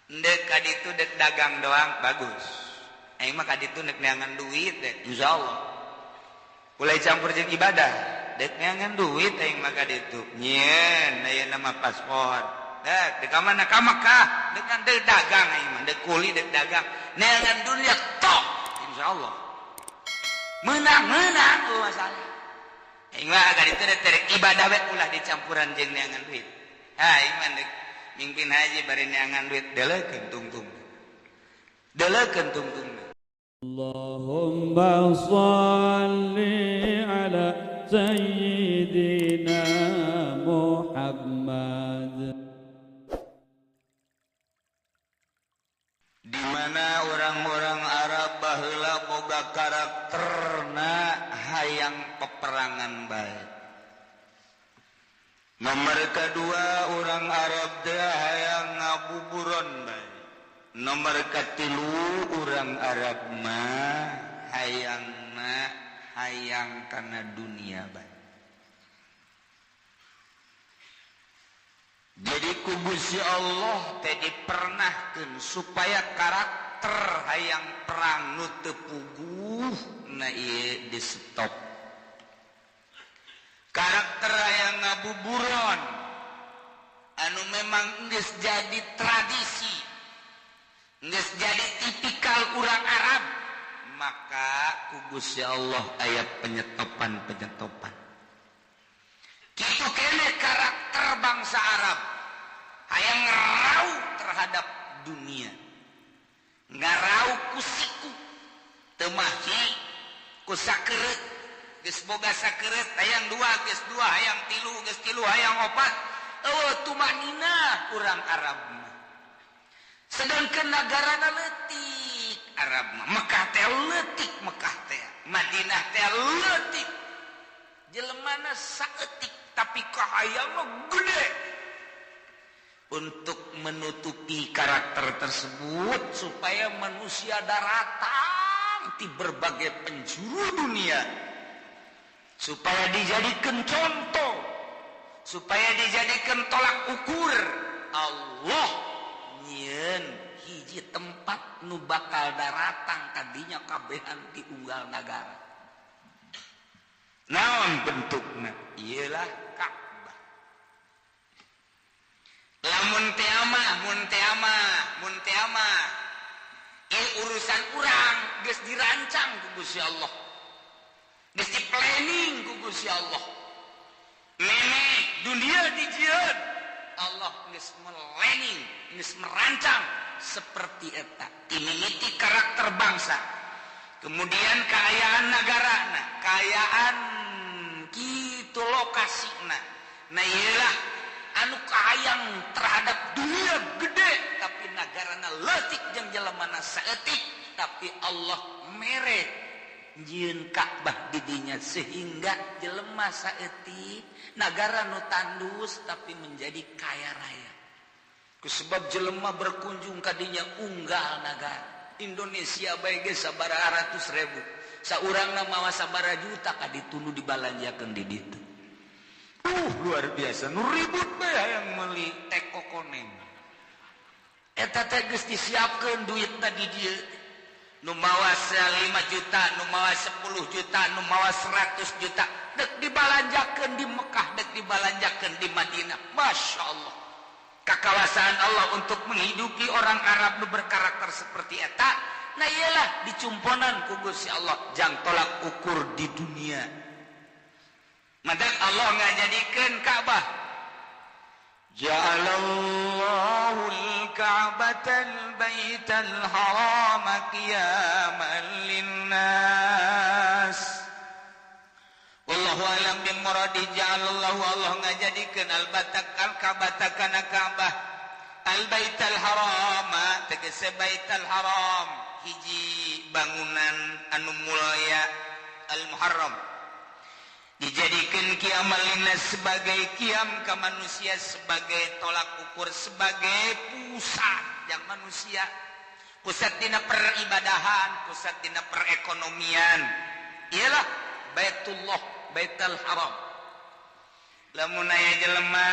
Ndek ka ditu dek dagang doang bagus. Aing mah ka ditu nek neangan duit dek, insyaallah. Mulai campur jeung ibadah, dek neangan duit aing mah ka ditu. Nyieun aya nama paspor. Dek dek ka mana ka Mekah, dek dek dagang aing mah, dek kuli dek dagang. Neangan dunia tok insyaallah. Menang-menang eueuh masalah. Aing mah ka ditu dek ibadah we ulah dicampuran jeung neangan duit. Ha aing mah dek mimpin haji bari neangan duit deleukeun tungtung. Deleukeun tungtung. Allahumma shalli ala sayyidina Muhammad. Di mana orang-orang Arab baheula boga karakterna hayang peperangan bae. Nomor kedua orang Arab teh hayang ngabuburon bae. Nomor katilu orang Arab mah hayangna hayang kana dunia bae. Jadi ku Gusti Allah teh dipernahkeun supaya karakter hayang perang nu teu puguh na ieu di stop. Karakter hayang ngabuburon anu memang geus jadi tradisi, geus jadi tipikal urang Arab, maka ku Gusti Allah aya penyetopan-penyetopan. Kitu keneh karakter bangsa Arab hayang ngarau terhadap dunia, ngarau ku siku, teu mahi ku sakereut, geus boga sakereut hayang dua geus dua, hayang tilu geus tilu, hayang opat, eueuh tumanina urang Arab mah. Sedangkan negarana leutik Arab mah, Mekah teh leutik, Mekah teh, Madinah teh leutik, jelemana saeutik tapi kahayangna gede. Untuk menutupi karakter tersebut supaya manusia daratang di berbagai penjuru dunia, supaya dijadikan contoh, supaya dijadikan tolak ukur. Allah nyieun hiji tempat nu bakal daratang kadinya kabehan di unggal nagara. Naon bentukna? Iyalah Ka'bah. Lamun teh mah, mun teh mah, mun teh mah ieu urusan urang geus dirancang ku Gusti Allah. Geus di planning ku Gusti Allah. Memeh dunia dijieun, Allah geus melening, geus merancang seperti eta. Dimimiti karakter bangsa, kemudian keayaan negarana, keayaan kitu lokasina. Nah iyalah anu kahayang terhadap dunia gede tapi negarana leutik jeung jelemana saeutik, tapi Allah mere nyieun Ka'bah di dinya sehingga jelema saeutik nagara nu tandus tapi menjadi kaya raya. Kusebab jelema berkunjung ka dinya unggal nagara. Indonesia bae geus sabaraha ratus ribu, saurangna mawa sabaraha juta ka ditu nu dibalanjakeun di ditu. Luar biasa nu ribut bae hayang meuli teko koneng. Eta teh geus disiapkeun duitna di dieu. Nu mawa 5 juta, nu mawa 10 juta, nu mawa 100 juta, dek dibalanjakeun di Mekah, dek dibalanjakeun di Madinah. Masya Allah. Kekawasaan Allah untuk menghidupi orang Arab nu berkarakter seperti eta. Nah iyalah dicumponan ku Gusti Allah jang tolak ukur di dunia. Madak Allah ngajadikeun Ka'bah. Ja'alallahu al-Ka'batal baital harama qiyaman linnas. Wallahu alam bi muradi. Ja'alallahu Allah ngajadikeun al-batak al-Ka'bata kana Ka'bah, al-baital harama tegese baital haram hiji bangunan anu mulya al-muharram, dijadikan kiamal linnas sebagai kiam ke manusia, sebagai tolak ukur, sebagai pusat yang manusia, pusat dina peribadahan, pusat dina perekonomian. Ialah Baitullah, Baitul Haram. Lamun aya jelema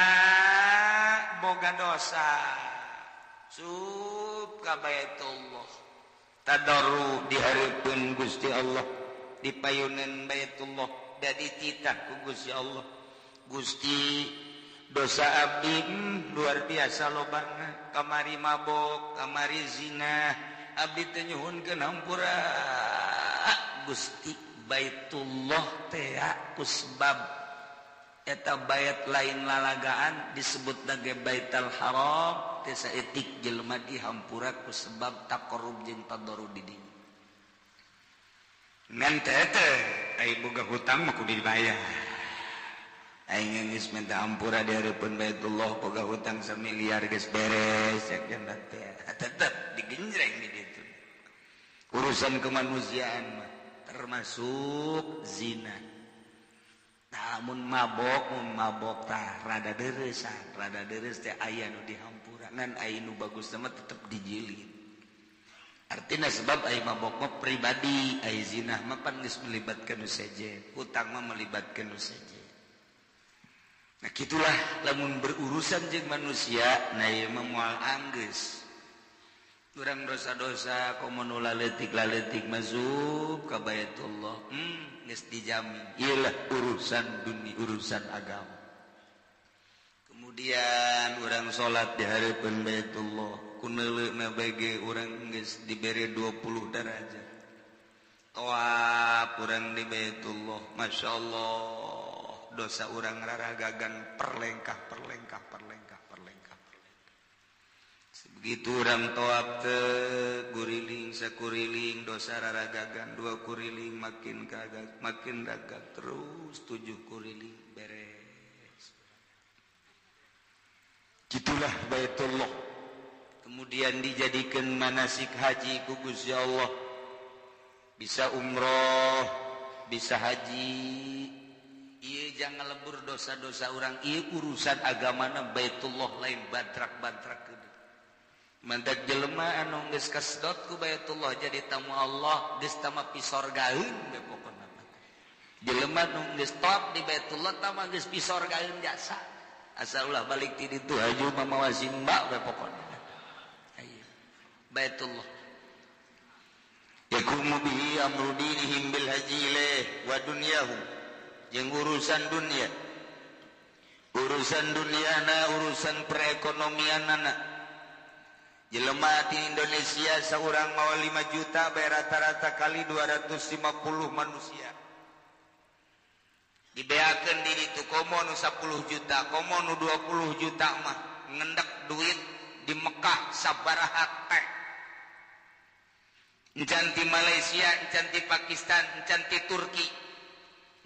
boga dosa, ka Baitullah tadarru di hareupeun Gusti Allah di payunan Baitullah da dititah ku Gusti Allah. Gusti dosa abdi luar biasa lobana, kamari mabok, kamari zina, abdi teh nyuhunkeun hampura Gusti. Baitullah teh kusbab eta bait lain lalagaan disebut lagi Baitul Haram teh saeutik jelema dihampura ku sebab taqarrub jeung tadarru di dinya. Ngan teh teh ai boga hutang mah kudu dibayar. Aing geus minta hampura di hareupeun Baitullah boga hutang samiliar geus beres cek teh tetep digenjreng di ditu. Urusan kemanusiaan mah termasuk zina. Namun mabok tah rada dereusan, rada dereus teh aya nu dihampura ngan aya nu bagus mah tetep dijilid. Artina sebab aya mabok mah pribadi, aya zina mah pan geus melibatkan nu sejen, hutang mah melibatkan nu sejen. Nah kitulah lamun berurusan jeung manusia, nah ieu mah moal anggeus. Urang dosa-dosa komo nu laletik-laletik masuk ka Baitullah, geus dijamin. Iyalah urusan dunia, urusan agama. Kemudian urang salat di hareupeun Baitullah, kuneuleuna bege urang geus dibere 20 derajat. Tawaf urang di Baitullah, masyaallah, dosa urang raragagan perlengkah perlengkah perlengkah perlengkah. Begitu orang toab teh guriling sakuriling dosa raragagan 2 kuriling makin kagak makin ragag terus 7 kuriling beres. Gitulah Baitullah. Kemudian dijadikan manasik haji ku Gusti Allah. Bisa umroh, bisa haji. Ieu jangan lebur dosa-dosa orang, ieu urusan agamana Baitullah lain bantrak-bantrak. Mantak jelema anu geus kasedot ku Baitullah jadi tamu Allah geus tama pisorgaeun we pokona mah. Jelema nu geus top di Baitullah tama geus pisorgaeun jasa. Asal ulah balik ti ditu haju mamawa simba we pokona. Ayo Baitullah. Yakumu bihi amru dinihim bil haji ilaih wa dunyahum. Jeung urusan dunia. Urusan duniana, urusan perekonomianana. Jelema di Indonesia seorang mawa 5 juta bayar rata-rata kali 250 manusia. Dibeakeun di ditu komo nu 10 juta, komo nu 20 juta mah ngendek duit di Mekah sabaraha teh. Encan ti Malaysia, encan ti Pakistan, encan ti Turki,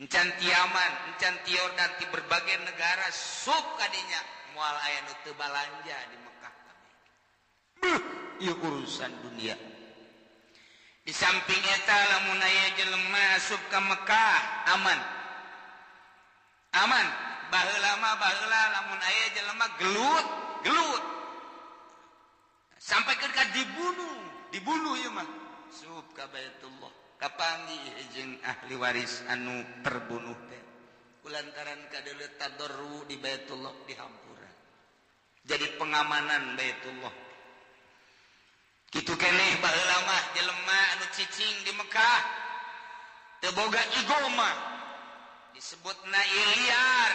encan ti Yaman, encan ti Yordan, ti berbagai negara sup kadinya moal aya nu teu balanja di Mekah. Ieu urusan dunia. Di samping eta lamun aya jelema asup ka Mekah aman. Aman. Baheula mah baheula lamun aya jelema gelut, gelut. Sampai keur dibunuh, dibunuh ieu mah. Sup ka Baitullah, kapanggih jeung ahli waris anu terbunuh teh. Kulantaran kadeuleu tadarru di Baitullah dihampura. Jadi pengamanan Baitullah. Kitu keneh baheula mah jelema anu cicing di Mekah teu boga igoma disebutna liar.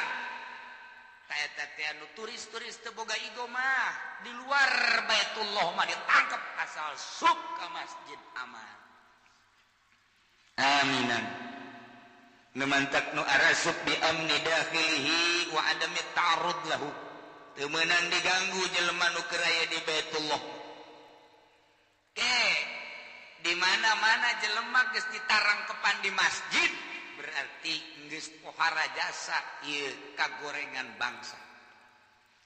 Ta eta teh anu turis-turis teu boga igoma di luar Baitullah mah ditangkep asal sup ka masjid aman. Aminan. Nu mantak nu arasup bi amni dakhilihi wa adami ta'arrud lahu. Teu meunang diganggu jelema nu keur aya di Baitullah. Ke di mana-mana jelema geus ditarangkepan di masjid berarti geus pohara jasa ieu kagorengan bangsa.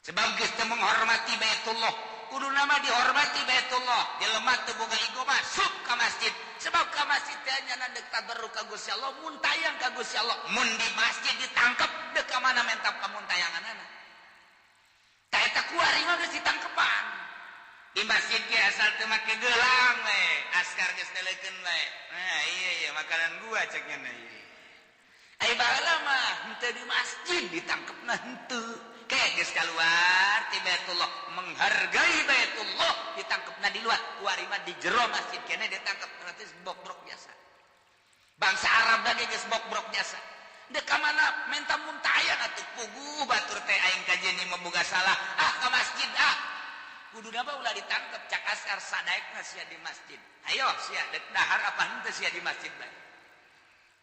Sebab geus teu menghormati Baitullah, kudu nama dihormati Baitullah. Jelema teu boga igo masuk ka masjid. Sebab ka masjid teh nya deuk tabarruk ka Gusti Allah, mun tayang ka Gusti Allah, mun di masjid ditangkep deuk ka mana menta pamuntayanganana. Tah eta kuari mah geus ditangkepan. Di masjid ge asal teu make gelang we, askar geus neleukeun we. Nah, iya iya makanan gua cek nya ieu. Ai baheula mah henteu di masjid ditangkepna henteu. Ke geus kaluar ti Baitullah, menghargai Baitullah ditangkepna di luar kuari mah di jero masjid kene ditangkep berarti bokbrok biasa. Bangsa Arab lagi geus bokbrok biasa. Dek ka mana menta muntayan atuh puguh batur teh aing kajeun mah boga salah ah ka masjid ah. Kuduna mah ulah ditangkep cak asar sadaekna sia di masjid. Ayo sia dek dahar apa henteu sia di masjid bae.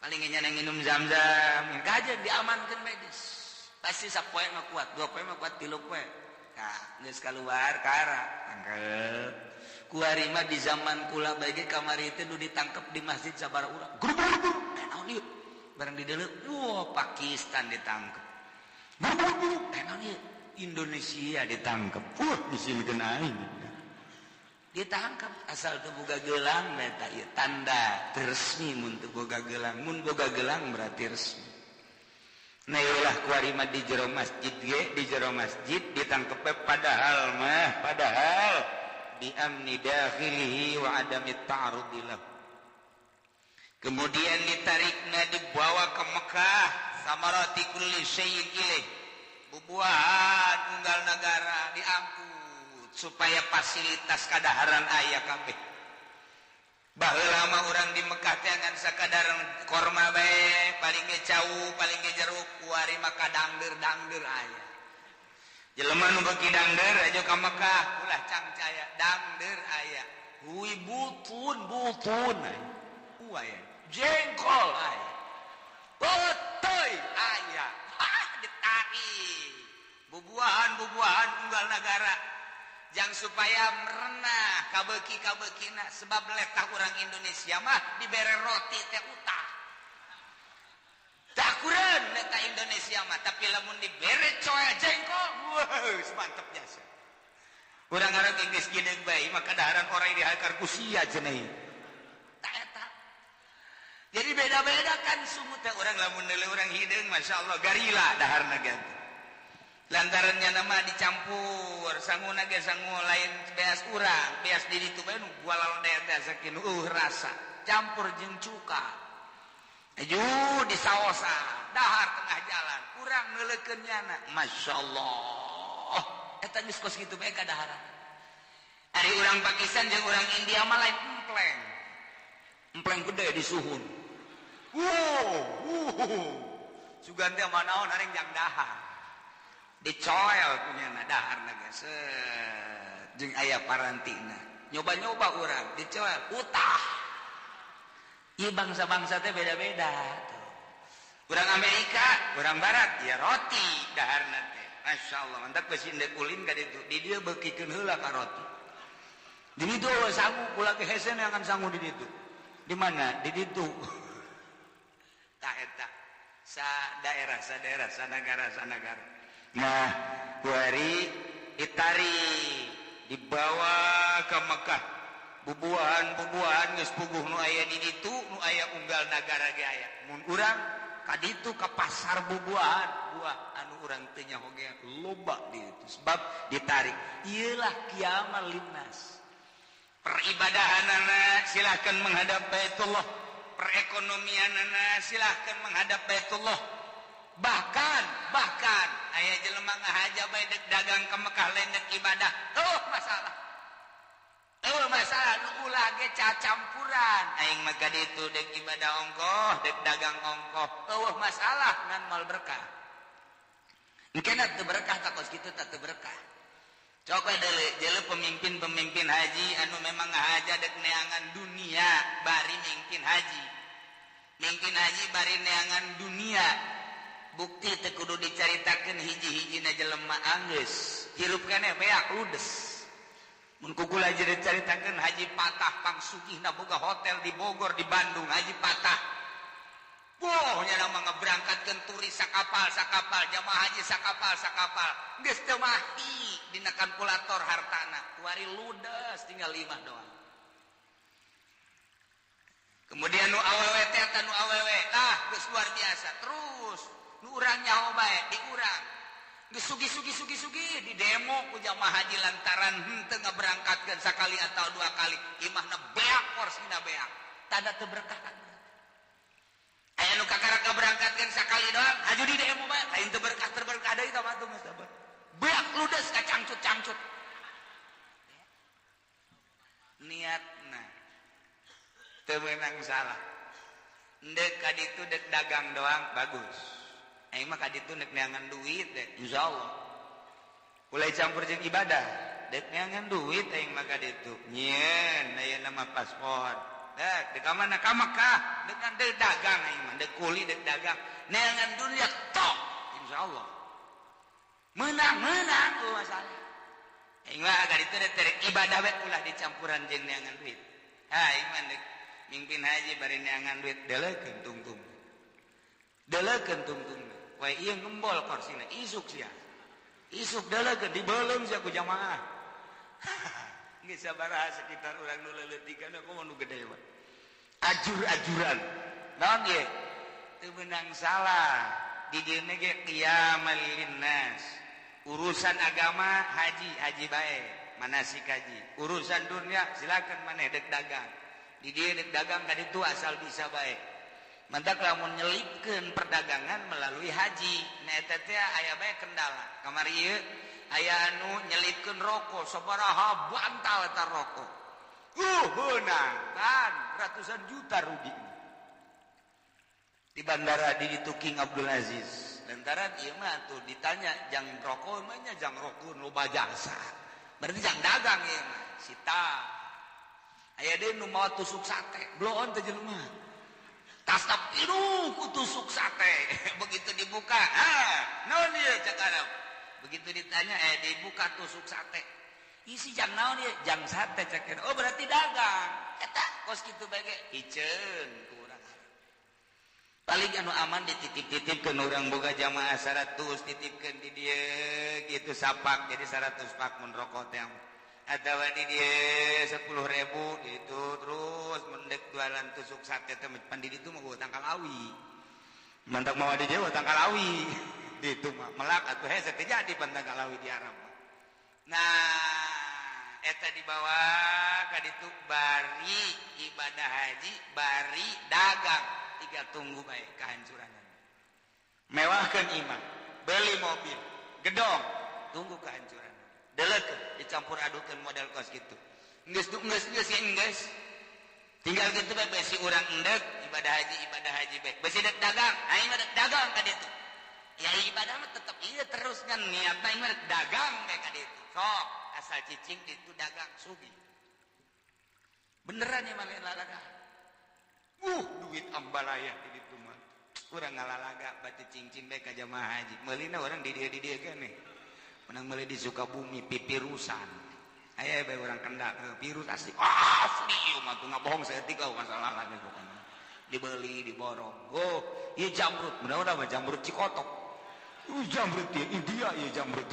Paling nya nginum zam-zam kajeun diamankeun medis. Pasti sapoe mah kuat, dua poe mah kuat, tilu poe. Nah, geus kaluar kara tangkep. Kuari mah di zaman kula bae ge kamari teh nu ditangkep di masjid sabaraha urang. Guru-guru, naon ieu? Barang di deuleu, wah Pakistan ditangkep. Guru-guru, naon ieu? Indonesia ditangkep. Wah, disilkeun aing. Ditangkep asal teu boga gelang eta ieu tanda teu resmi mun teu boga gelang. Mun boga gelang berarti resmi. Nah iyalah kuari mah di jero masjid ge, di jero masjid ditangkep padahal mah padahal bi amni dakhilihi wa adami ta'arudi lahu. Kemudian ditarikna dibawa ke Mekah samarati kulli syai'in ilaih. Bubuahan unggal negara diangkut supaya fasilitas kadaharan aya kabeh. Baheula mah urang di Mekah teh ngan sakadar korma bae, paling ge cau, paling ge jeruk, kuari mah kadangdeur-dangdeur aya. Jelema nu beuki dangdeur aja ka Mekah, ulah cangcaya, dangdeur aya. Hui butun butun aya. Aya. Jengkol aya. Peuteuy aya. Hah ditarik. Bubuahan-bubuahan unggal nagara. Jang supaya merenah kabeuki-kabeukina sebab letah urang Indonesia mah dibere roti teh utah. Takureun letah Indonesia mah tapi lamun dibere coel jengkol wah mantep jasa. Urang arek geus gideung bae maka daharan orang dihakar ku sia cenah. Tah eta. Jadi beda-beda kan sumu teh urang lamun neuleuh urang hideung masyaallah garila daharna ge. Lantarannya nama dicampur sanguna ge sangu lain beas urang beas di ditu bae nu gualal teh sakieu rasa campur jeung cuka aju di saosa dahar tengah jalan urang neuleukeun nyana masyaallah eta geus kos kitu bae kadaharan. Ari urang Pakistan jeung urang India mah lain empleng empleng gede di suhun wow sugan teh manaon areng jang dahar dicoel punya dahar naga set jeung aya parantina nyoba-nyoba urang dicoel utah. Ieu bangsa-bangsa teh beda-beda tuh. Urang Amerika, urang Barat ya roti daharna teh masyaallah mantap besi endek ulin ka ditu di dieu beukikeun heula ka roti di ditu sangu kula ge hese neangan sangu di ditu di mana di ditu tah eta sa daerah sa daerah sa nagara sa nagara. Nah, kuari ditarik dibawa ke Mekah. Bubuahan-bubuahan geus puguh nu aya di ditu, nu aya unggal nagara ge aya. Mun urang ka ditu ka pasar bubuahan, buah anu urang teu nyaho ge loba di ditu sebab ditarik. Ieulah kiamal linnas. Peribadahanana silahkan menghadap Baitullah, perekonomianana silahkan menghadap Baitullah. Bahkan aya jelema ngahaja bae dek dagang ke Mekah lain dek ibadah. Tuh masalah. Tuh masalah nu ulah ge cacampuran. Aing mah ka ditu dek ibadah ongkoh, dek dagang ongkoh. Eueuh masalah ngan moal berkah. Engkena teu berkah tak kos kitu tak teu berkah. Coba deuleu deuleu pemimpin-pemimpin haji anu memang ngahaja dek neangan dunia bari mimpin haji. Mimpin haji bari neangan dunia. Bukti teu kudu dicaritakeun hiji-hijina jelema anggeus hirup keneh beak ludes. Mun ku kula dicaritakeun Haji Patah pangsugihna boga hotel di Bogor di Bandung Haji Patah. Wah nya mah ngaberangkatkeun turis sakapal-sakapal jamaah haji sakapal-sakapal geus teu mahi dina kalkulator hartana kuari ludes tinggal 5 doang. Kemudian nu awewe teh eta nu awewe lah geus luar biasa terus nu urang nyaho bae di urang geus sugi-sugi di demo ku jamaah haji lantaran henteu ngaberangkatkeun sakali atau dua kali imahna beak porsina beak tanda teu berkah. Aya nu kakara ngaberangkatkeun sakali doang haju di demo bae lain teu berkah terberkah deui tah mah tuh geus beak ludes kacangcut-cangcut. Niatna teu meunang salah. Ndek ka ditu dek dagang doang bagus. Aing mah ka ditu dek neangan duit dek insyaallah. Ulah campur jeung ibadah, dek neangan duit aing mah ka ditu. Nyieun aya nama paspor. Dek dek ka mana ka Mekah, dek dek dagang aing mah, dek kuli dek dagang. Neangan dunia tok insyaallah. Menang-menang tuh masalah. Aing mah ka ditu dek terek ibadah we ulah dicampuran jeung neangan duit. Ha aing mah dek mimpin haji bari neangan duit deleukeun tungtung. Deleukeun tungtung. Wae ieu ngembol korsina isuk sia. Isuk deleukeun dibeuleum sia ku jamaah. Geus sabaraha sekitar urang nu leuleutikan komo nu gede mah. Ajur-ajuran. Naon ieu? Teu meunang salah. Di dieu ge qiyamal linnas. Urusan agama haji, haji bae, manasik haji. Urusan dunia silakan maneh dek dagang. Di dieu dek dagang ka ditu asal bisa bae. Mantak lamun nyelipkeun perdagangan melalui haji, na eta teh aya bae kendala. Kamari ieu aya anu nyelipkeun rokok sabaraha bantal eta rokok. Beunang kan ratusan juta rugi. Di bandara di ditu King Abdul Aziz. Lantaran ieu mah tuh ditanya jang rokok mah nya jang rokok loba jasa. Berarti jang dagang ieu mah sita. Aya deui nu mawa tusuk sate, bloon teh jelema. Tas tap iruh ku tusuk sate. Begitu dibuka, ah, naon ieu cak Arab. Begitu ditanya dibuka tusuk sate. Isi jang naon ieu? Jang sate cak. Oh berarti dagang. Eta kos kitu bae ge hiceun ku urang Arab. Paling anu aman dititip-titipkeun urang boga jamaah 100 titipkeun di dieu gitu sapak jadi 100 pak mun rokok teh. Atawa di dieu 10.000 gitu terus mendek jualan tusuk sate teh pan di ditu mah tangkal awi. Mantak mawa di dieu tangkal awi. Di ditu mah melak atuh hese teh jadi pan tangkal awi di Arab. Nah, eta dibawa ka ditu bari ibadah haji, bari dagang. Tiga tunggu bae kehancuran. Mewahkeun imah, beli mobil, gedong, tunggu kehancuran. Deleukeun dicampur adukeun model kos kitu. Geus geus geus geus. Tinggal kitu bae besi urang endek ibadah haji bae. Besi dek dagang, aing mah dek dagang ka ditu. Ya ibadah mah tetep ieu terus ngan niatna aing mah dek dagang bae ka ditu. Sok asal cicing ditu dagang sugih. Beneran ya mah lain lalaga. Duit ambalaya di ditu mah. Urang ngalalaga batu cincin bae ka jamaah haji. Meulina urang di dieu keneh. Menang meuli di Sukabumi pipirusan. Aya bae urang kendak virus asli. Asli ieu mah tuh ngabohong saeutik lah masalah lagi pokona. Dibeli diborong. Oh, ieu jamrut. Mudah-mudahan mah jamrut Cikotok. Jamrut ieu India ieu jamrut.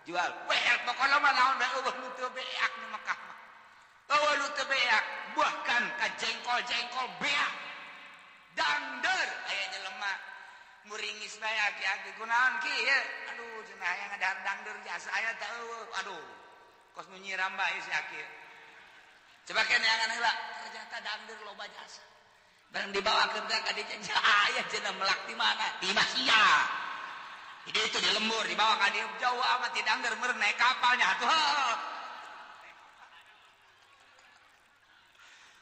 Jual. Beak pokona mah naon bae eueuh nu teu beak di Mekah mah. Eueuh nu teu beak, bahkan ka jengkol-jengkol beak. Dangder aya jelema muringis bae aki-aki kunaon ki ieu. Aduh cenah hayang ngadahar dangder jasa aya teh eueuh. Aduh. Kos nu nyiram bae si aki. Coba ke neangan heula, ternyata dangder loba jasa. Barang dibawakeun teh ka dieu aya cenah melak di mana? Di Masia. Jadi itu di lembur dibawa ka dieu jauh amat di dangder meureun naik kapalnya atuh.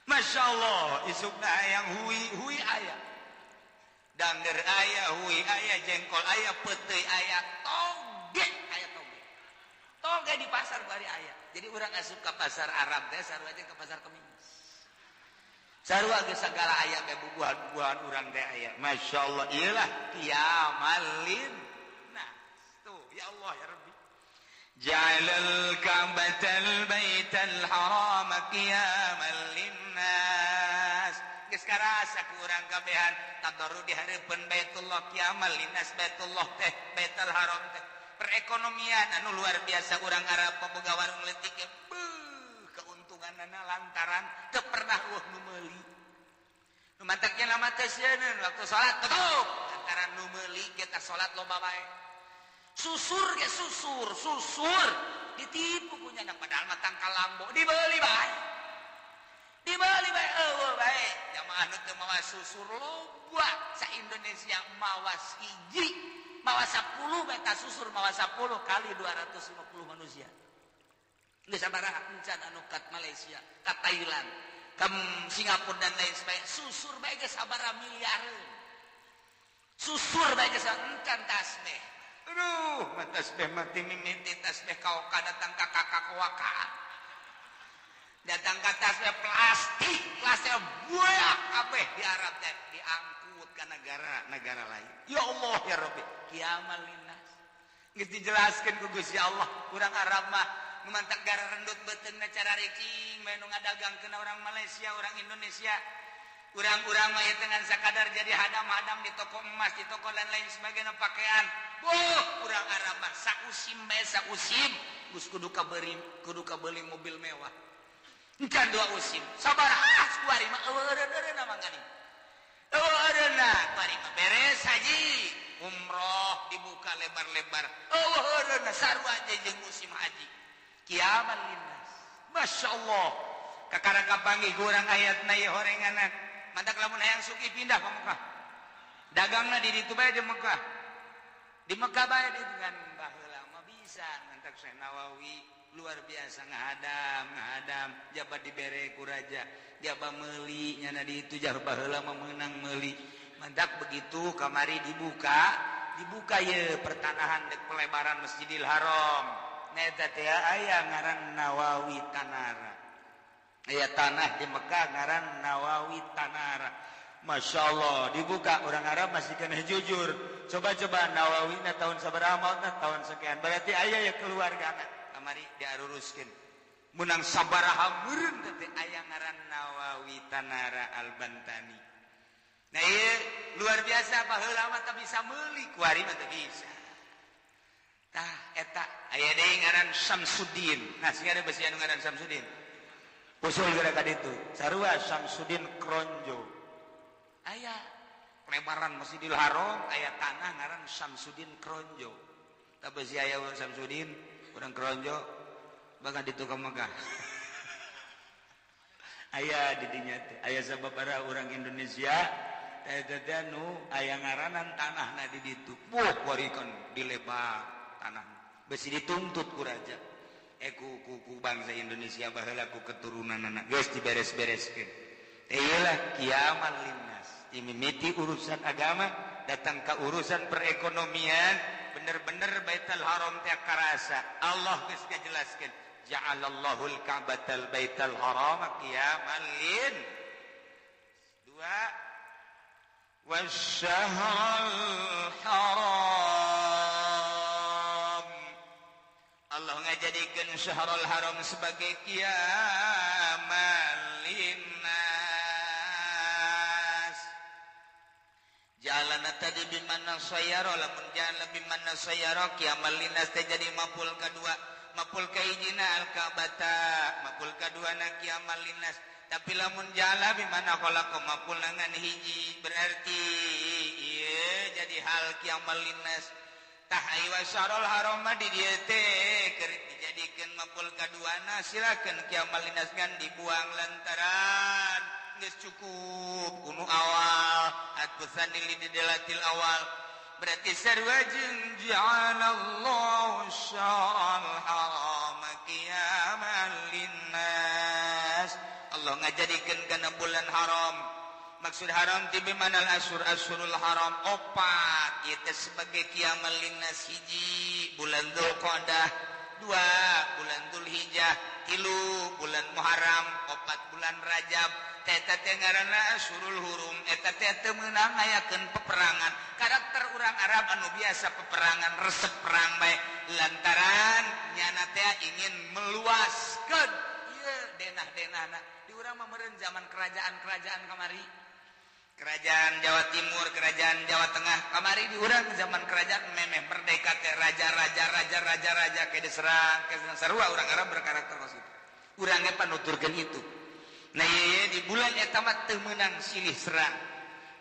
Masya Allah, isukna hayang hui aya. Dangder aya, hui aya, jengkol aya, peuteuy aya, toge aya toge. Toge di pasar bari aya. Jadi urang asup ka pasar Arab teh sarua jeung ka pasar Kemis. Sarua geus sagala aya bae bubuhan-bubuhan urang teh aya. Masya Allah, ieulah kiamalin. Nah, tuh ya Allah ya Rabbi. Ja'alal ka'batal baital haram qiyaman linnas. Geus karasa ku urang kabehan tadarru di hareupeun Baitullah qiyaman linnas Baitullah teh Baitul Haram teh. Perekonomian anu luar biasa urang Arab boga warung leutik ge beuh keuntunganna lantaran teu pernah eueuh nu meuli. Nu mantak nya lama teh sieun waktu salat tutup lantaran nu meuli ge tah salat loba bae. Susur ge susur, susur ditipu ku nyana padahal mah tangkal lambo dibeli bae. Dibeli bae eueuh bae. Jamaah nu teu mawa susur loba sa Indonesia mawa hiji, mawa 10 bae ta susur mawa 10 kali 250 manusia. Geus sabaraha encan anu ka Malaysia, ka Thailand, ka Singapura dan lain sebagainya. Susur bae geus sabaraha miliareun. Susur bae geus encan tasbih. Aduh, mah tasbih mati mimiti tasbih kaoka datang ka kakak. Datang ka tasbih plastik, plastik buak kabeh di Arab teh diangkut ke negara-negara lain. Ya Allah ya Rabbi, kiamal linnas. Geus dijelaskeun ku Gusti Allah, urang Arab mah nu mantak gara rendut beuteungna cara riking bae nu ngadagangkeun orang Malaysia, orang Indonesia. Urang-urang mah dengan sakadar jadi hadam-hadam di toko emas, di toko dan lain sebagainya pakaian. Boh, urang Arab mah sausim bae sausim, geus kudu kabeli mobil mewah. Encan dua usim. Sabaraha kuari mah eueuh-eureun mah geuning. Eueuh-eureunna kuari mah beres haji. Umroh dibuka lebar-lebar. Eueuh-eureunna sarua jeung musim haji. Kiaman linnas. Masya Allah. Kakara kapanggih urang ayatna ieu horenganan. Mantak lamun hayang sugih pindah ka Mekah. Dagangna di ditu bae di Mekah. Di Mekah bae di dengan baheula mah bisa mantak Syekh Nawawi luar biasa ngahadam jaba dibere ku raja, jaba meuli nyana di itu jar baheula mah meunang meuli. Mantak begitu kamari dibuka ye pertanahan dek pelebaran Masjidil Haram. Nah eta teh aya ngaran Nawawi Tanara. Aya tanah di Mekah ngaran Nawawi Tanara. Masya Allah dibuka orang Arab masih kena jujur. Coba-coba Nawawi na tahun sabaraha mautna tahun sekian. Berarti aya ya keluargana kamari diaruruskeun. Menang sabaraha meureun teh aya ngaran Nawawi Tanara Al-Bantani. Nah ieu luar biasa baheula mah teu bisa meuli kuari mah teu bisa. Tah eta aya deui ngaran Samsudin. Nah sing ada besi anu ngaran Samsudin. Usul gara ka ditu. Sarua Samsudin Kronjo. Aya pelebaran Masjidil Haram aya tanah ngaran Samsudin Kronjo. Tah besi aya urang Samsudin, urang Kronjo bakal ditu ka Mekah. Aya di dinya teh, aya sababaraha urang Indonesia eta teh nu aya ngaranan tanahna di ditu. Buh kuari kan dilebar tanah. Besi dituntut ku raja. Ku bangsa Indonesia baheula ku keturunanana geus diberes-bereskeun. Teh ieu lah kiaman linnas. Dimimiti urusan agama datang ke urusan perekonomian, bener-bener Baitul Haram teh karasa. Allah geus ngajelaskeun, ja'alallahu al-Ka'batal Baital Haram qiyaman lin. Dua, wasyahrul haram. Allah ngajadikeun Syahrul Haram sebagai qiyaman linnas. Jalana tadi bimana sayara, lamun jalan bimana sayara qiyaman linnas teh jadi mapul kadua, mapul kahijina al-Ka'bata, mapul kaduana qiyaman linnas. Tapi lamun jala bimana khalaqa mapul ngan hiji, berarti ieu jadi hal qiyaman linnas. Tah ayo Syahrul Haram mah di dieu teh keur dijadikeun mapul kaduana, silakeun qiyaman linnas ngan dibuang lantaran geus cukup kuno awal atqusani lidelatil awal. Berarti sarua jeung ja'alallahu syahrul haram qiyaman linnas. Allah ngajadikeun kana bulan haram. Maksud haram ti bimanal asyur asyurul haram opat ieu teh sebagai qiyaman linnas. Hiji bulan Dzulqa'dah, dua bulan Dzulhijjah, tilu bulan Muharram, opat bulan Rajab. Eta teh ngaranna asyurul hurum. Eta teh teu meunang ngayakeun peperangan. Karakter urang Arab anu biasa peperangan, resep perang bae lantaran nyana teh ingin meluaskeun ieu denah-denahna. Di urang mah meureun zaman kerajaan-kerajaan kamari, kerajaan Jawa Timur, kerajaan Jawa Tengah kamari di urang zaman kerajaan memeh merdeka teh raja-raja raja-raja raja ke diserang ke sarua urang Arab berkarakter kos kitu. Urang ge panuturkeun itu. Nah ieu di bulan eta mah teu meunang silih serang.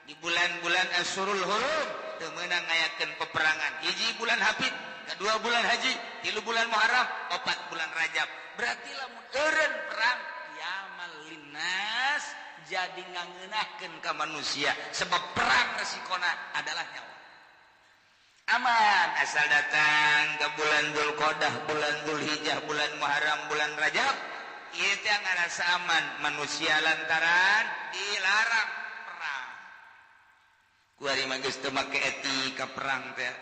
Di bulan-bulan Asyurul Hurum teu meunang ngayakeun peperangan. Hiji bulan Hafid, kedua bulan Haji, tilu bulan Muharram, opat bulan Rajab. Berarti lamun eureun perang qiyamal linnas jadi ngangeunahkeun ka manusia, sebab perang resikona adalah nyawa. Aman asal datang ke bulan Dzulqa'dah, bulan Dzulhijjah, bulan Muharram, bulan Rajab, ieu teh ngarasa aman manusia lantaran dilarang perang. Kuari mah geus teu make etika perang teh.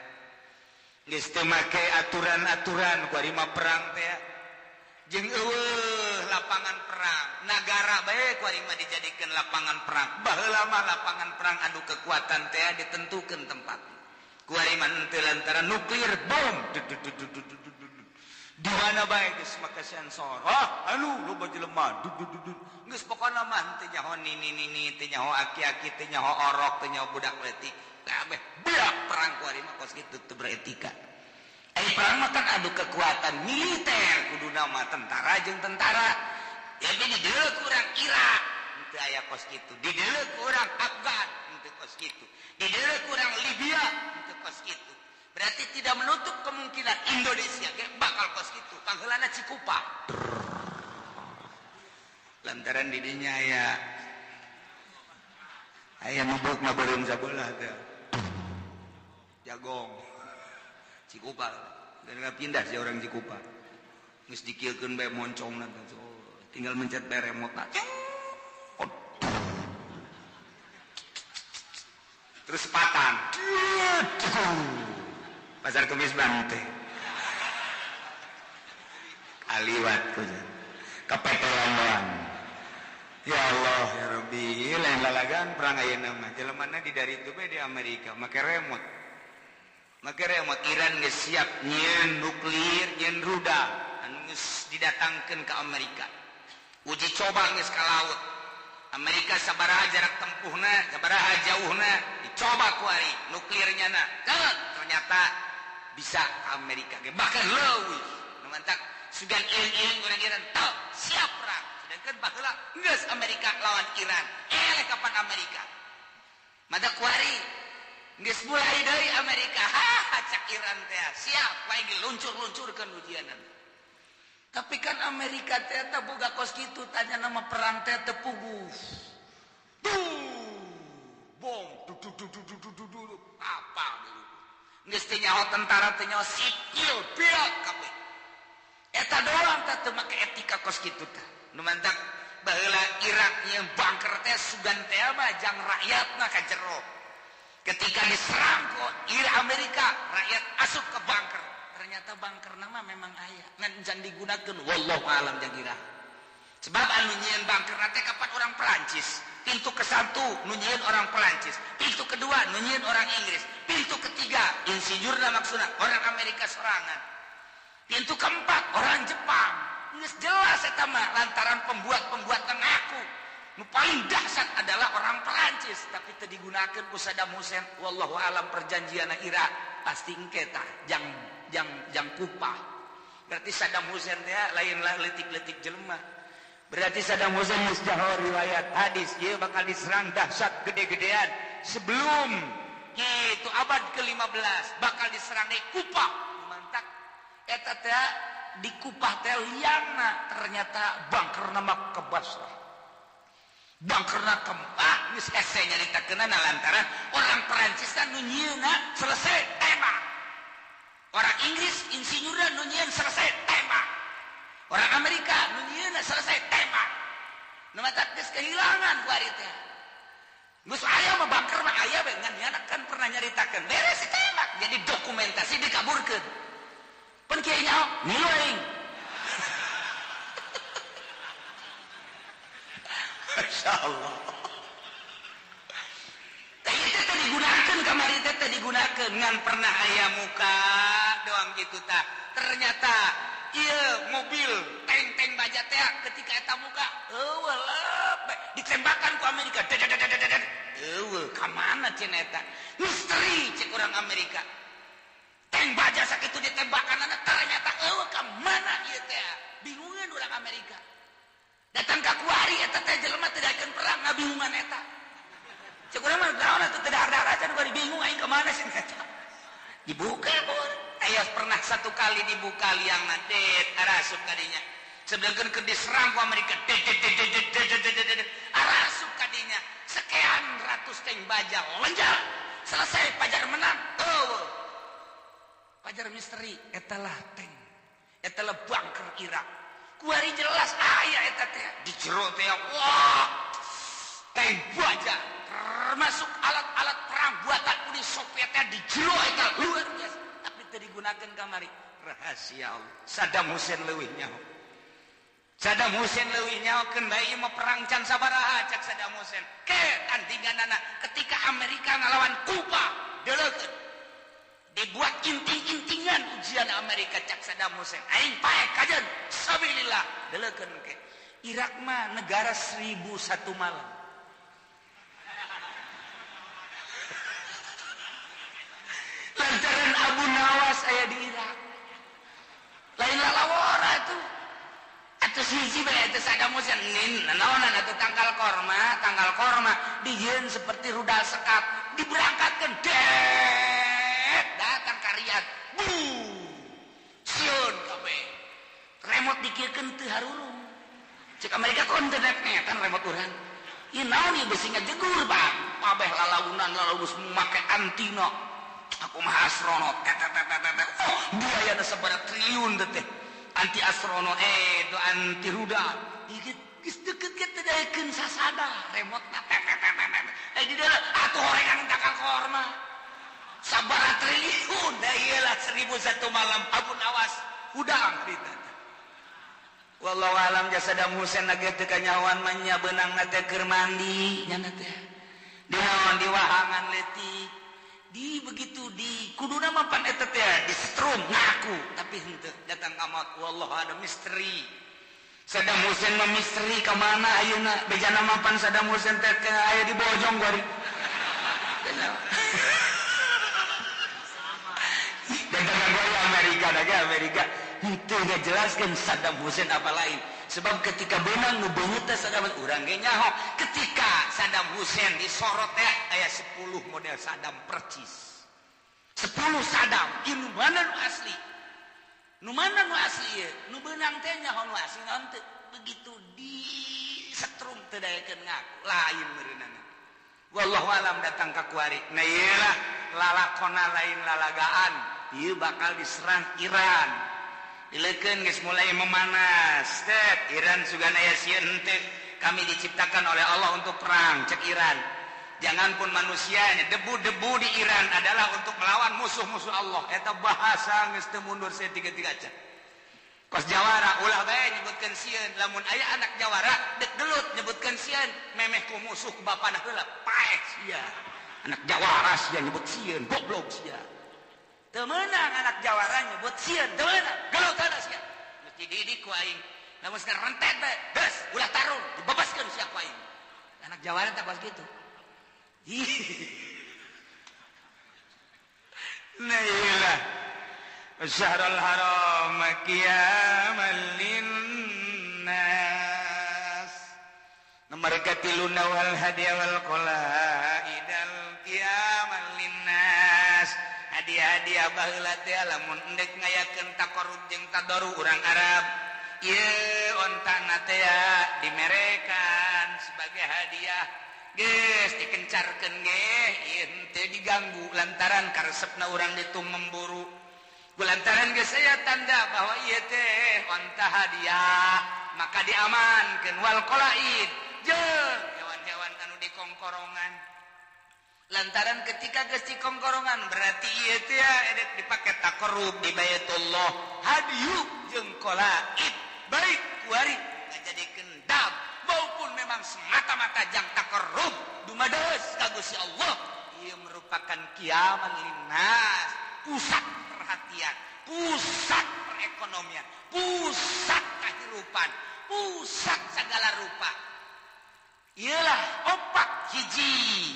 Geus teu make aturan-aturan kuari mah perang teh. Jeung eueuh lapangan perang, nagara bae kuari mah dijadikeun lapangan perang. Baheula mah lapangan perang anu kekuatan teh ditentukeun tempat. Kuari mah henteu lantaran nuklir bom. Di mana bae geus make sensor. Ah, anu loba jelema. Geus pokona mah henteu nyaho nini-nini, teu nyaho aki-aki, teu nyaho orok, teu nyaho budak leutik. Kabeh beak perang kuari mah kos kitu teu beretika. Ai perang mah kan adu kekuatan militer kuduna mah tentara jeung tentara. Jadi di dieu kurang Irak henteu aya kos kitu. Di dieu kurang Afgan henteu kos kitu. Di dieu kurang Libya henteu kos kitu. Berarti tidak menutup kemungkinan Indonesia ge bakal kos kitu. Pangheulana Cikupa. Lantaran di dinya aya aya mabuk mah beureum sabelah teh. Jagong. Cikupa. Dan nggak pindah sih orang Cikupa. Geus dikieukeun bae moncongna teh. Tinggal mencet bae remote. Terus sepatan. Pasar Kemis Bante. Kaliwat ku kepetelan. Ya Allah ya Rabbi, lain lalagan perang ayeuna mah. Jelemana di dari itu bae di Amerika make remote. Make remote Iran geus siap nyieun nuklir, nyieun rudal anu geus didatangkeun ke Amerika. Uji coba geus ka laut. Amerika sabaraha jarak tempuhna, sabaraha jauhna, dicoba ku ari nuklirnya na. Ternyata bisa Amerika ge bahkan leuwih. Nu mantak sugan ieu-ieu urang Iran tau siap perang. Sedangkan baheula geus Amerika lawan Iran. Eleh kapan Amerika. Mada kuari geus mulai deui Amerika. Ha cak Iran teh siap wae luncur-luncurkeun ujianan. Tapi kan Amerika teh teh boga kos kitu tanya nama perang teh teu puguh. Tuh bom du du du du du du apa dulu. Geus teu nyaho tentara teu nyaho sipil beak kabeh. Eta doang teh teu make etika kos kitu teh. Nu mantak baheula Irak nyieun bunker teh sugan teh mah jang rakyatna ka jero. Ketika diserang ku Amerika, rakyat asup ke bunker. Ternyata bunker nama memang aya ngan can digunakeun wallahu alam jang ira. Sebab anu nyieun bunker teh kapan orang Perancis. Pintu ke-1 nu nyieun orang Perancis, pintu kedua nu nyieun orang Inggris, pintu ketiga insinyurna maksudna orang Amerika sorangan. Pintu keempat orang Jepang. Geus jelas eta mah lantaran pembuat-pembuat ngaku. Nu paling dahsyat adalah orang Perancis, tapi teu digunakeun ku Saddam Hussein. Wallahu alam perjanjianna Irak pasti engke tah jang jang jang kupah. Berarti Saddam Hussein teh lain lah leutik-leutik jelema. Berarti Saddam Hussein geus jaho riwayat hadis ieu bakal diserang dahsyat gede-gedean sebelum gitu abad ke-15 bakal diserang di Kupah. Mantak eta teh di Kupah teh liangna ternyata bangkerna mah ke Basrah. Bangkerna keempat geus hese nyaritakeunana lantaran orang Perancis nu nyieunna selesai tembak. Orang Inggris insinyurna nu nyieun selesai tembak. Orang Amerika nu nyieunna selesai tembak. Nu matak geus kehilangan ku ari teh. Geus aya mah bangker mah aya bae ngan nyana kan pernah nyaritakeun beres ditembak. Jadi dokumentasi dikaburkeun. Pan kieu nyaho ngilu aing. Masya Allah. Teh itu teh digunakeun kamari teh teh digunakeun ngan pernah aya muka doang gitu tah. Ternyata ieu mobil tank-tank baja teh ketika eta muka eueuh lep ditembakan ku Amerika. Eueuh ka mana cenah eta? Misteri cek urang Amerika. Tank baja sakitu ditembakanana ternyata eueuh ka mana ieu teh? Bingungeun urang Amerika. Datang ka kuari eta teh jelema teu daekeun perang ngabingungan eta. Cek urang mah naon atuh teu dahar-dahar acan kuari bingung aing ka mana sih eta. Dibuka pun. Aya pernah satu kali dibuka liangna det arasup kadinya. Sedangkan keur diserang ku Amerika det det det det det det arasup kadinya. Sekian ratus tank baja lenjal. Selesai pajar menang. Eueuh. misteri eta lah tank eta lah bunker Irak kuari jelas aya eta teh di jero teh wah tank baja termasuk alat-alat perang buatan Uni Soviet di jero eta luar biasa tapi teu digunakeun kamari rahasia Allah. Saddam Hussein leuwih nyaho Saddam Hussein leuwih nyaho keun bae ieu mah perang can sabaraha cak Saddam Hussein ke tandinganana ketika Amerika ngalawan Kuba deuleukeun dibuat inting-intingan ujian Amerika cak Saddam Hussein aing pae kajeun sabilillah deuleukeun ke Irak mah negara 1001 malam lantaran Abu Nawas aya di Irak lain lalawara tuh atuh siji bae eta Saddam Hussein nin naonan atuh tangkal korma dijieun seperti rudal sekat diberangkatkeun det datang ka Riyadh bu sieun kabeh remote dikirkeun teu harurung cek Amerika kon teu net-netan remote urang ieu naon ieu besi ngajegur bang kabeh lalaunan lalaus make antina aku mah astronot oh biayana sabaraha triliun teh anti astronot itu anti rudal geus deukeut ge teu daekeun sasada remote na di dieu atuh horegan tangkal korma sabaraha triliun da ieu lah 1001 malam Abu Nawas hudang cerita wallahu alam Saddam Hussein lagi teu kanyahoan mah nya beunangna teh keur mandi nya teh di naon di wahangan leutik di begitu di kuduna mah pan eta teh disetrum ngaku tapi henteu datang ka maut wallahu ada misteri Saddam Hussein mah misteri ka mana ayeuna bejana mah pan Saddam Hussein teh aya di Bojong kuari datang ka Amerika da Amerika henteu ngajelaskeun Saddam Hussein apa lain sebab ketika beunang nu beungeut teh Saddam urang ge nyaho ketika Saddam Hussein disorot teh aya 10 model Saddam percis 10 Saddam ieu nu mana nu asli nu mana nu asli ieu nu beunang teh nyaho nu asli naon teu begitu disetrum teu daekeun ngaku lain meureunana wallahu alam datang ka kuari nah ieu lah lalakona lain lalagaan ieu bakal diserang Iran dileukeun geus mulai memanas tet Iran sugan aya sieun henteu kami diciptakan oleh Allah untuk perang cek Iran jangan pun manusianya debu-debu di Iran adalah untuk melawan musuh-musuh Allah eta bahasa geus teu mundur tiga-tiga cek kos jawara ulah bae nyebutkeun sieun lamun aya anak jawara dek gelut nyebutkeun sieun memeh ku musuh ku bapana heula paeh sia anak jawara sia nyebut sieun goblok sia teu meunang anak jawara nyebut sieun teu meunang gelut heula sia geus dididik ku aing lamun rentet bae geus ulah tarung dibebaskeun sia ku aing anak jawara tak kos kitu. Nah iyalah syahrul haram qiyaman linnas nomor katiluna wal hadiah wal qalaidal qiyaman linnas hadiah-hadiah baheula teh lamun endek ngayakeun taqarrub jeung tadaru urang Arab ieu ontana teh dimerekan sebagai hadiah geus dikencarkeun ge ieu henteu diganggu lantaran karesepna urang ditu memburu lantaran geus aya tanda bahwa ieu teh onta hadiah maka diamankeun wal qalaid jeung hewan-hewan anu dikongkorongan lantaran ketika geus dikongkorongan berarti ieu teh edek dipake taqarrub di Baitullah hadiyu jeung qalaid baik kuari ngajadikeun dam maupun memang semata-mata jang taqarrub dumadeus ka Gusti Allah ieu merupakan kiaman linnas pusat perhatian pusat perekonomian pusat kehidupan pusat segala rupa iyalah opat hiji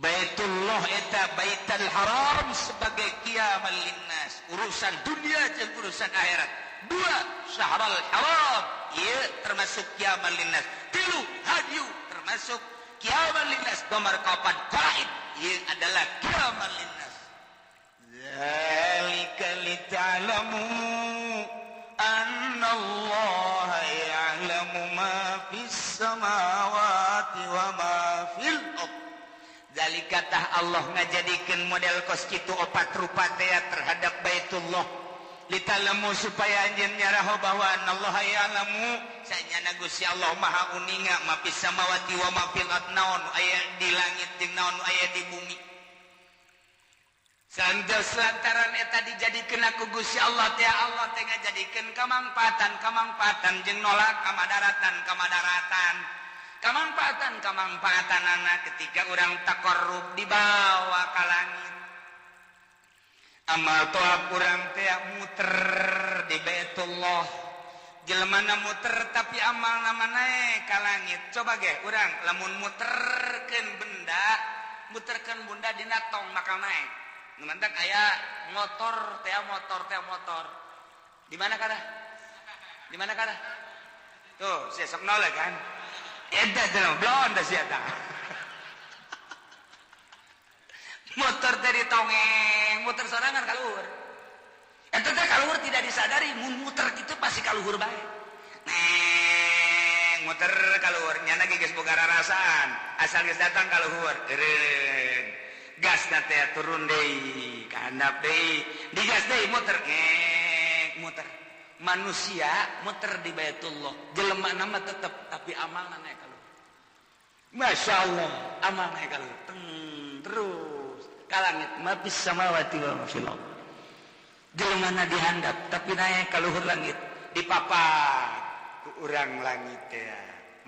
Baitullah eta Baitul Haram sebagai kiaman linnas urusan dunia jeung urusan akhirat dua syahrul haram ieu termasuk kiaman linnas tilu hadyu termasuk kiaman linnas nomor kaopat qalaid ieu adalah kiaman linnas zalika lita'lamu anna Allah ya'lamu ma fis samawati wa ma fil ardh. Zalika Ketika tah Allah ngajadikeun model kos kitu opat rupa teh terhadap Baitullah litalamu supaya anjeun nyaraho bahwa Allah ya'lamu sanyana Gusti Allah Maha uninga ma fis samawati wa ma fil ardh naon aya di langit jeung naon aya di bumi. Santos lantaran eta dijadikeun ku Gusti Allah teh Allah teh ngajadikeun kamangpaatan jeung nolak kamadaratan kamangpaatan kamangpaatanana ketika urang taqarrub dibawa ka langit. Amal toab urang teh muter di Baitullah, jelemana muter tapi amalna mah naek ka langit. Coba ge urang lamun muterkeun benda, muterkeun benda dina tong bakal naek. Nu mantak aya motor teh motor teh motor. Di mana kana? Di mana kana? Tuh, sia sok noleh kan. Eta teh blon da sia tah. Motor teh ditongeng, muter sorangan kaluhur. Eta teh kaluhur tidak disadari, mun muter kitu pasti kaluhur bae. Neng, muter kaluhur, nyana ge geus boga rarasaan, asal geus datang kaluhur. Eureun. Gasna teh turun deui, ka handap deui, digas deui muter, ngek, muter. Manusia muter di Baitullah, jelema mah tetep tapi amalna naek kaluhur. Masya Allah, amal naek kaluhur. Teng, terus ka langit ma fis samawati wa ma fil ardh. Jelemana dihandap tapi naik ka luhur langit, dipapak ku urang langit teh.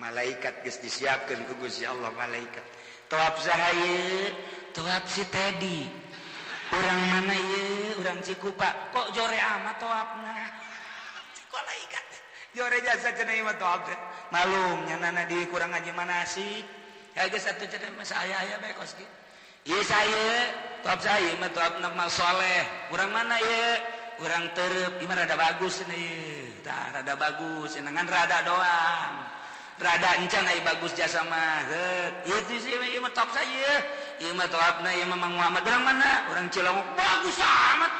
Malaikat geus disiapkeun ku Gusti Allah malaikat. Toab saha ieu? Toab si Teddy. Urang mana ieu? Urang Cikupa. Kok jore amat toabna? Malaikat. Jore jasa cenah ieu mah toab teh. Malum nyanana di kurang ngaji manasik. Ya geus atuh cenah mah aya-aya bae kos kieu. Ieu saya, toab saya mah toab nama soleh. Urang mana ieu? Urang terep, ieu mah rada bagus cenah ieu. Tah rada bagus, cenah ngan rada doang. Rada encan ai bagus jasa mah. Heuh, ieu teh ieu mah toab saya. Ieu mah toabna ieu mah Mang Muhammad. Urang mana? Urang Cilongok. Bagus amat.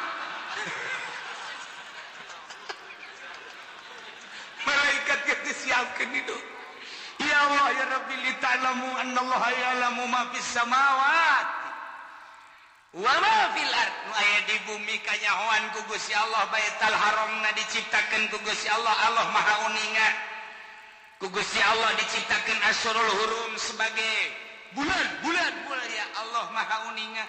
Malaikat geus disiapkeun itu. Ya Allah ya Rabbi li ta'lamu annallaha ya'lamu ma fis samawati wa ma fil ardh. Nu aya di bumi kanyahoan ku Gusti Allah, Baitul Haramna diciptakeun ku Gusti Allah, Allah Maha uninga. Ku Gusti Allah diciptakeun Asyurul Hurum sebagai bulan-bulan mulia, Allah Maha uninga.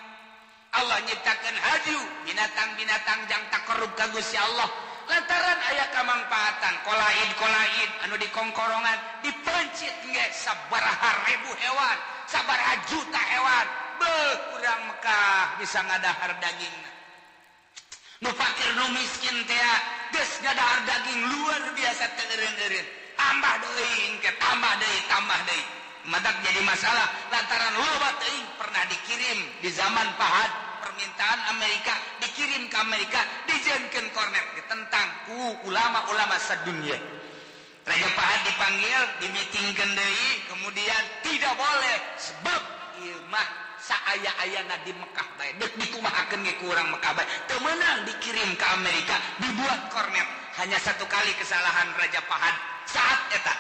Allah nyiptakeun haju binatang-binatang jang taqarrub ka Gusti Allah. Lantaran aya kamangpaatan kolaid-kolaid anu dikongkorongan dipencit nge sabaraha ribu hewan, sabaraha juta hewan. Beuh urang Mekah bisa ngadahar daging. Nu fakir nu miskin teh geus ngadahar daging luar biasa teu eureun-eureun. Tambah deui engke, tambah deui, tambah deui. Madak jadi masalah lantaran loba teuing pernah dikirim di zaman Fahad permintaan Amerika dikirim ke Amerika dijieunkeun kornet ditentang ku ulama-ulama sadunia. Raja Fahad dipanggil, dimitingkeun deui, kemudian tidak boleh sebab ieu mah saaya-ayana di Mekah bae, deuk dikumahakeun ge ku urang Mekah bae. Teu meunang dikirim ke Amerika, dibuat kornet. Hanya satu kali kesalahan Raja Fahad saat eta.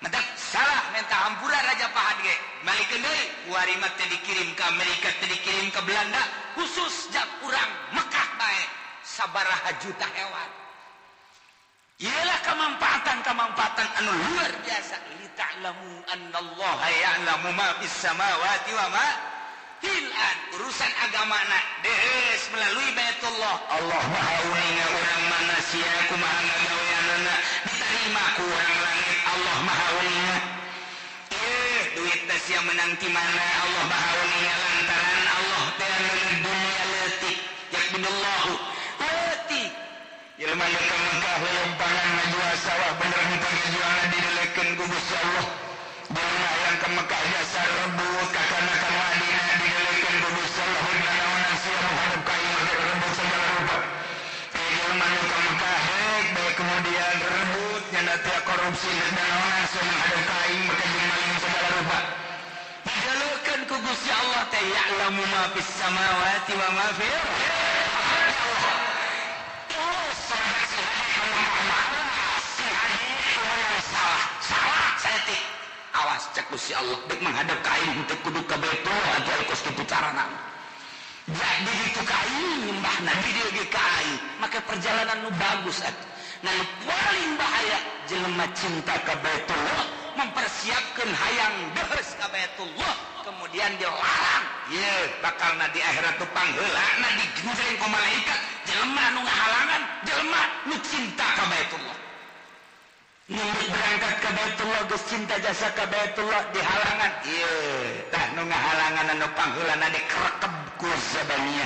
Mentak salah minta hampura Raja Fahad ge. Malikeun deui kuari mah teh dikirim ke Amerika, teh dikirim ke Belanda, khusus jang urang Mekah bae sabaraha juta hewan. Iyalah kemampaatan-kemampaatan anu luar biasa. Li ta'lamu annallaha ya'lamu ma fis samawati wa ma fil ardh. Urusan agamana dees melalui Baitullah. Allah Maha uninga urang mana sia kumaha ngagaweanana diterima ku urang langit. Allah Maha uninga. Duit teh sia menang ti mana? Allah Maha uninga lantaran Allah teh anu dunia leutik. Yakbidullahu leutik. Jelema nu ka Mekah lempangan ngajual sawah bener henteu ngajualna didelekeun ku Gusti Allah. Jelema yang ka Mekah jasa rebut ka kana ka Madinah didelekeun ku Gusti Allah. Nanaonan sia menghadap ka ieu rebut segala rupa. Jelema nu ka Mekah hek bae kemudian rebut nyana teh korupsi nanaonan sia menghadap ka aing maka jeung maling segala rupa. Didelekeun ku Gusti Allah teh ya'lamu ma fis samawati wa ma fil ardh. Salah, salah, salah, awas cek Gusti Allah dek menghadap ka aing teu kudu ka Baitullah atuh kos kitu carana. Jadi itu ka aing nyembahna di dieu ge ka aing, maka perjalanan nu bagus atuh. Nah, nu paling bahaya jelema cinta ka Baitullah, mempersiapkan hayang deheus ka Baitullah, kemudian dilarang. Ye, bakalna di akhirat tuh pangheulana digenjreng ku malaikat, jelema nu ngahalangan, jelema nu cinta ka Baitullah. Nu berangkat ka Baitullah geus cinta jasa ka Baitullah dihalangan. Ye, tah nu ngahalangan anu pangheulana dikerekeb ku zabaniyah.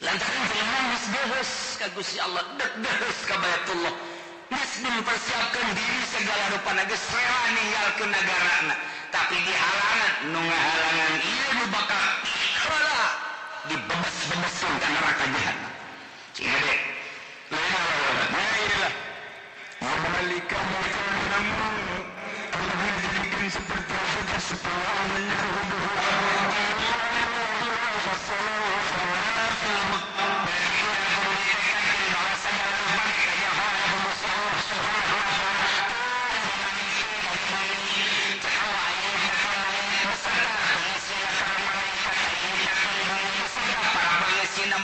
Lantaran jelema geus deheus ka Gusti Allah, dek deheus ka Baitullah. Geus mempersiapkan diri segala rupana, geus rela ninggalkeun nagarana, tapi dihalangan nu ngahalangan ieu nu bakal heula dibebes-bebesin ka neraka jahanam. Cing hade. La ilaha Malaikat Allah jadikan seperti itu supaya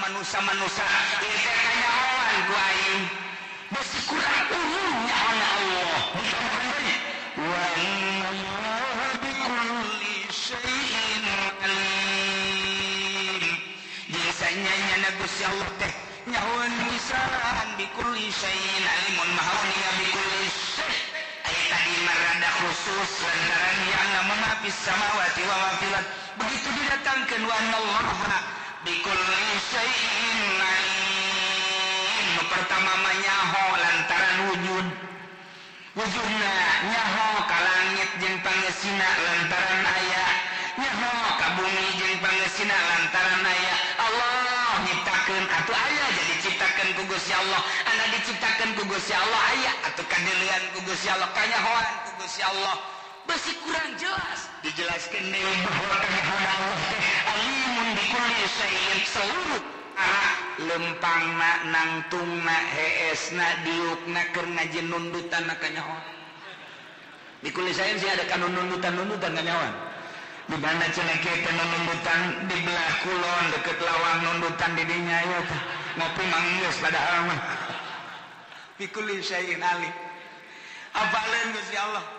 manusia-manusia ieu teh kanyahoan ku aing besi kurang umum nyahoana Allah. Wa innallaha bikulli syai'in alim. Jeung sanyanya Gusti Allah teh nyahoan pisan bikulli syai'in alimun maha uninga bikulli syai'. Aya tadi marada khusus lantaran ya'lamu ma fis samawati wa ma fil ard. Begitu didatangkeun wa annallaha bikulli syai'in alim. Nu pertama mah nyaho lantaran wujud. Wujudna nyaho ka langit jeung pangesina lantaran aya, nyaho ka bumi jeung pangesina lantaran aya. Allah nyiptakeun atuh aya, jadi ciptakeun ku Gusti Allah. Anu diciptakeun ku Gusti Allah aya atuh kadeulean ku Gusti Allah, kanyahoan ku Gusti Allah. Besi kurang jelas dijelaskeun deui bahwa kanyahoan Allah teh alimun bikulli syai'in, seluruh arah lempangna nangtungna heesna diukna keur ngaji nundutan kanyahoan. Bikulli syai'in sih ada kanu nundutan-nundutan kanyahoan. Di mana cenah kieu teh nundutan di belah kulon deket lawang nundutan di dinya ieu teh ngopi manggeus padahal mah. Bikulli syai'in alim. Apaleun Gusti Allah?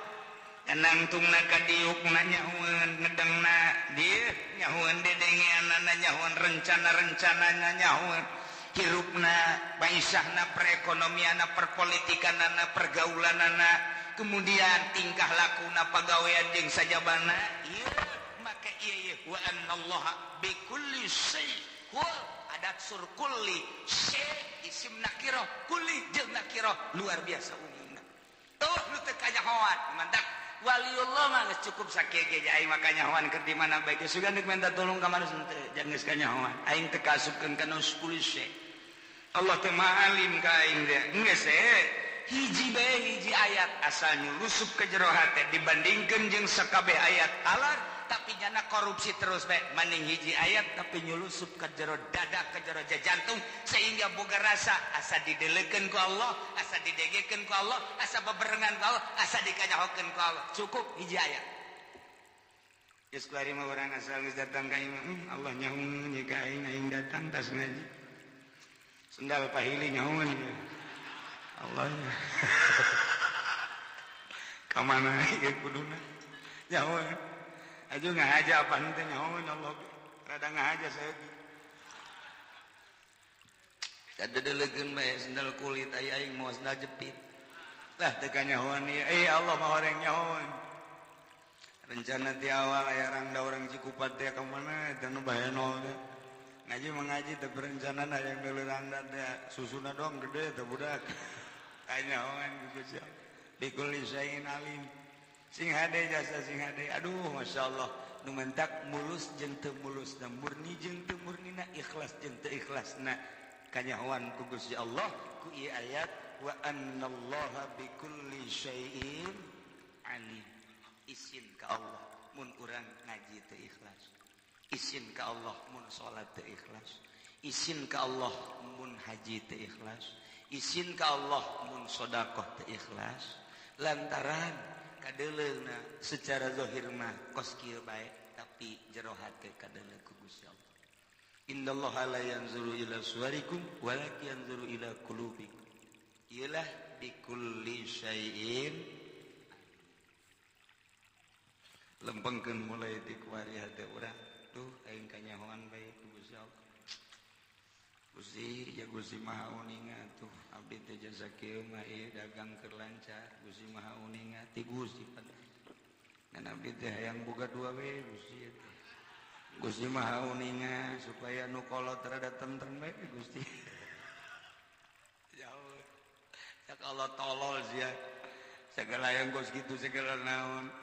Nangtungna ka diukna nyahoeun ngedengna dieu nyahoeun dedengeanana nyahoeun rencana-rencanana nyahoeun hirupna baisahna perekonomianna perpolitikanana pergaulanana kemudian tingkah lakuna pagawean jeung sajabana ieu maka ieu wa annallaha bikulli syai' adat sur kulli syai' isim nakirah kulli jeung nakirah luar biasa umumna. Tuh nu teu kanyahoan mantak waliullah mah geus cukup sakieu ge aing mah kanyahoan keur di mana bae geus sugan deuk minta tolong ka manusia teu jangan geus kanyahoan aing teu kaasupkeun kana 10 syai'. Allah teh maha alim ka aing teh geus hiji bae hiji ayat asal nyulusup ke jero hate dibandingkeun jeung sakabeh ayat alar tapi nyana korupsi terus bae mending hiji ayat tapi nyulusup ke jero dada ke jero jantung sehingga boga rasa asa didelekeun ku Allah, asa didegekeun ku Allah, asa beberengan ku Allah, asa dikanyahokeun ku Allah. Cukup hiji ayat. Geus kuari mah urang asal geus datang ka imah, Allah nyahoeun ka aing, aing datang tas ngaji. Sendal pahili nyahoeun Allah. Ka mana ieu kuduna? Nyahoeun. Aju ngahaja apa henteu nyahoeun Allah. Rada ngahaja saya. Kadedelegeun bae sendal kulit aya aing moal sendal jepit. Lah teu kanyahoan ieu. Eh Allah mah horeng nyahoeun. Rencana ti awal aya rangda urang Cikupat teh ka mana eta nu bahenol teh. Ngaji mengaji teh berencana hayang meuli rangda teh susuna dong gede teh budak. Kanyahoan ku Gusti Allah. Bikulli syai'in alim. Sing hade jasa sing hade. Aduh Masya Allah. Nu mentak mulus jeung teu mulusna, murni jeung teu murnina, ikhlas jeung teu ikhlasna. Kanyahoan ku Gusti Allah ku ieu ayat wa annallaha bikulli syai'in alim. Isin ka Allah mun urang ngaji teu ikhlas. Isin ka Allah mun salat teu ikhlas. Isin ka Allah mun haji teu ikhlas. Isin ka Allah mun sedekah teu ikhlas. Lantaran Kadeleuna secara zahir mah kos kieu bae, tapi jero hate kadeleun ku Gusti Allah. Innallaha la yanzuru ila suwarikum walakin yanzuru ila qulubikum. Iyalah bikulli syai'in. Lempengkeun mulai ti kuari hate urang. Duh, aing kanyahoan bae ku Gusti Allah. Gusti, ya Gusti Maha Uninga tuh abdi teh jasa kieu mah ieu dagang keur lancar. Gusti Maha Uninga ti Gusti pada. Ngan abdi teh hayang boga dua we Gusti teh. Gusti Maha Uninga supaya nu kolot rada tentrem bae Gusti. Ya Allah. Cak Allah tolol sia. Segala yang gos gitu segala naon.